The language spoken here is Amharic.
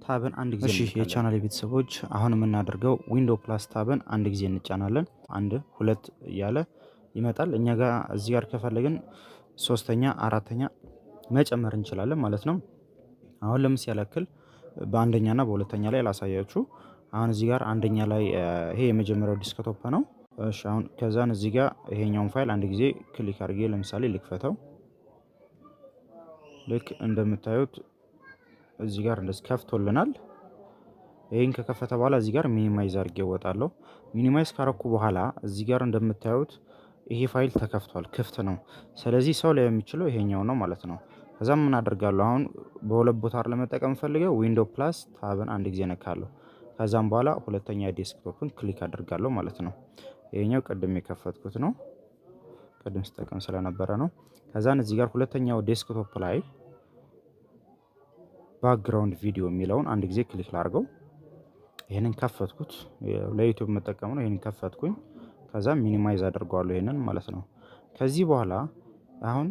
tab ን አንድ ጊዜ። እሺ የቻናል ቤተሰቦች፣ አሁን የምናደርገው window plus tab ን አንድ ጊዜ እንጫናለን። አንድ፣ ሁለት እያለ ይመጣል። እኛ ጋር እዚህ ጋር ከፈለግን ሶስተኛ፣ አራተኛ መጨመር እንችላለን ማለት ነው። አሁን ለምሳሌ ያክል በአንደኛና በሁለተኛ ላይ ላሳያችሁ። አሁን እዚህ ጋር አንደኛ ላይ ይሄ የመጀመሪያው desktop ነው። እሺ፣ አሁን ከዛን እዚህ ጋር ይሄኛውን ፋይል አንድ ጊዜ click አድርጌ ለምሳሌ ልክፈተው። ልክ እንደምታዩት እዚህ ጋር እንደዚህ ከፍቶልናል። ይህን ከከፈተ በኋላ እዚህ ጋር minimize አድርጌ እወጣለሁ። Minimize ካረኩ በኋላ እዚህ ጋር እንደምታዩት ይሄ ፋይል ተከፍቷል፣ ክፍት ነው። ስለዚህ ሰው ላይ የሚችለው ይሄኛው ነው ማለት ነው። ከዛም ምን አደርጋለሁ? አሁን በሁለት ቦታ ለመጠቀም ፈልገው window plus tab ን አንድ ጊዜ ነካለሁ። ከዛም በኋላ ሁለተኛ desktop ን click አደርጋለሁ ማለት ነው። ይሄኛው ቅድም የከፈትኩት ነው፣ ቅድም ስጠቀም ስለነበረ ነው። ከዛን እዚህ ጋር ሁለተኛው desktop ላይ background video የሚለውን አንድ ጊዜ click ላድርገው። ይህንን ከፈትኩት፣ ለ YouTube መጠቀም ነው። ይህንን ከፈትኩኝ። ከዛ minimize አድርገዋለሁ ይህንን ማለት ነው። ከዚህ በኋላ አሁን